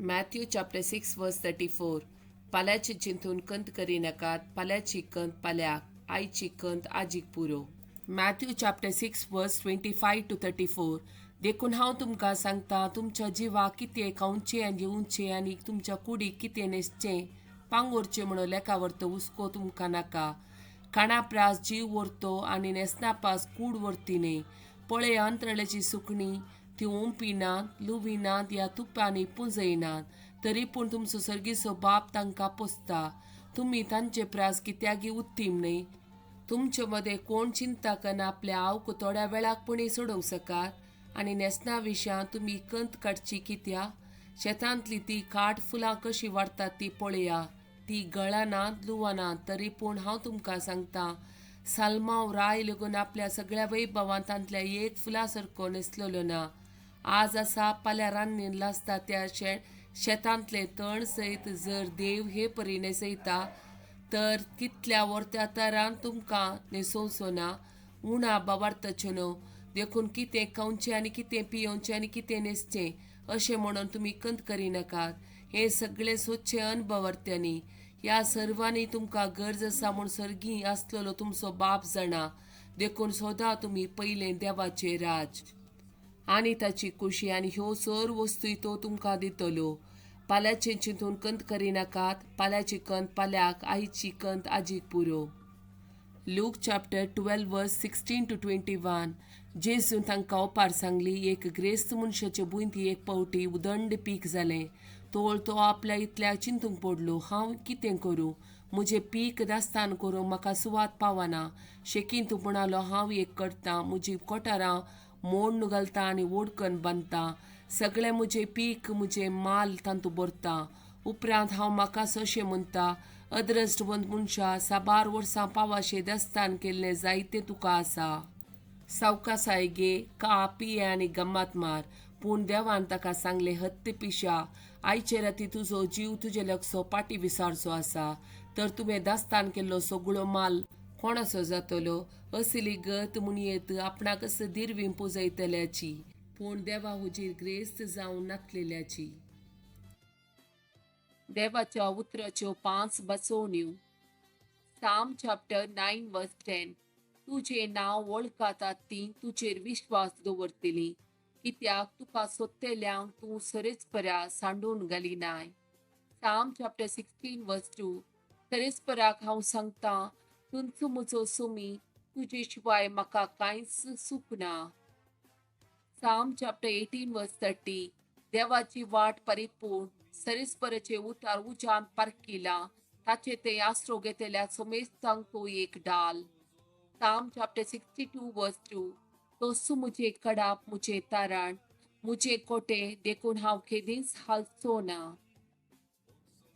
Matthew chapter 6 verse 34. पाल्याचें चिंतून कंत करिनाकात, पाल्याची कंत पाल्याक, आयची कंत आजीक पुरो. Matthew chapter 6 verse 25 to 34. देखून हांव तुमकां सांगता, तुमच्या जिवाक कितें खावचें आनी जेवचें आनी तुमच्या कुडीक कितें न्हेसचें पांगुरचें म्हणून लेखावर्त हुस्को तुमकां नाका. खाणा प्रास जीव व्हरतो आनी न्हेसणा पास कूड व्हरती न्हय. पळय अंतराळाची सुकणीं, ती ओंपिनात, लुविनात या तुपांनी पुंजयनात, तरी पूण तुमचो सर्गीचो बाप तांकां पोसता. तुमी तांचे प्रास कित्यागी उत्तीम न्हय? तुमचे मदें कोण चिंता करना आपल्या आवक थोड्या वेळाक पुणी सोडोवंक सकात? आनी न्हेसणा विशयान तुमी कंत काडची कित्या? शेतांतली ती काट फुलां कशीं वाडटात ती पळया. ती गळनात, लुवनात, तरी पूण हांव तुमकां सांगता, सालमांव राय लेगून आपल्या सगळ्या वैभवान तांतल्या एक फुला सारको न्हेसलेलो ना. आज आसा पाल्यां रान्नीन लासता त्या शेतांतलें तण सयत जर देव हे परी न्हेसयता तर कितल्या वर्त्या तरान तुमकां न्हेसोवचो ना? उणा बाबार्थाच्यो न्हू. देखून कितें खावचें आनी कितें पियोवचें आनी कितें न्हेसचें अशें म्हणून तुमी कंत करिनाकात. हें सगळें सोदचें अनभवर्त्यांनी. ह्या सर्वांनी तुमकां गरज आसा म्हूण सर्गी आसलेलो तुमचो बाप जाणा. देखून सोदा तुमी पयलें देवाचें राज आनी ताची खुशी, आनी ह्यो सर्व वस्तूय तो तुमकां दितलो. पाल्याचें चिंतून कंत करिनाकात, पाल्याची कंत पाल्याक, आयची कंत आजीक पुरो. Luke chapter 12 verse 16 to 21. जेजून तांकां ओपार सांगली, एक ग्रेस्त मनशाचे भुंयती एक पावटी उदंड पीक जालें. तोळ तो आपल्या इतल्या चिंतूंक पडलो, हांव कितें करूं? म्हजें पीक दास्तान करूंक म्हाका सुवात पावना. शेकीन तूं म्हणालो, हांव एक करतां, म्हजी कोठारां मोडून घालता आनी ओडकन बांदता, सगळें म्हजें पीक म्हजें माल तातूंत भरता. उपरांत हांव म्हाका अशें म्हणटा, अद्रश्टवंत मनशा, साबार वर्सां पावाशे दस्तान केल्लें जायतें तुका आसा. सावकासाय गे, का पिये आनी गम्मात मार. पूण देवान ताका सांगलें, हत्त पिशा, आयचे राती तुजो जीव तुजे लागसो पाटी विसारचो आसा, तर तुवें दास्तान केल्लो सगळो माल कोणाचो जातलो? असली गत म्हणयेत आपणाकच दिरवीं पुजयतल्याची, पूण देवा हुजीर ग्रेस्त जावन नातलेल्याची. देवाच्या उतराच्यो 5 बसवण्यो. Psalm chapter 9 verse 10. तुजें नांव वळखतात ती तुजेर विश्वास दवरतली, कित्याक तुका सोदतल्यांक तूं सरेचपरा सांडून घालिनाय. Psalm chapter 16 verse 2. सरेचपराक हांव सांगता, तुंच म्हजो सुमी, तुजे शिवाय म्हाका कांयच सूख ना. Psalm chapter 18 verse 30. देवाची वाट परिपूर्ण, सरेस्पराचे उतार उज्यान पारकिला, ताचे ते आसरो घेतल्या सोमेस्तांक तो एक डाल. Psalm chapter 62 verse 2. तोसू म्हजें कडाप, म्हजें तारण, म्हजें कोटे, देखून हांव केदींच हालचो ना.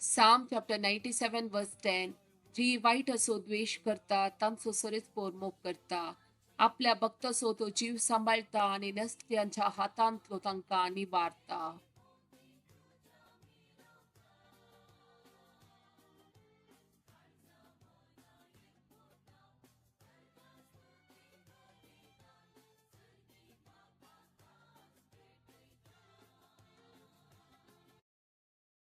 Psalm chapter 97 verse 10. जी वायट असो द्वेश करता तांचो सरेस्पोर मोग करता, आपल्या भक्ताचो तो जीव सांबाळटा आनी नसत्यांच्या हातांतलो तांकां निवारता.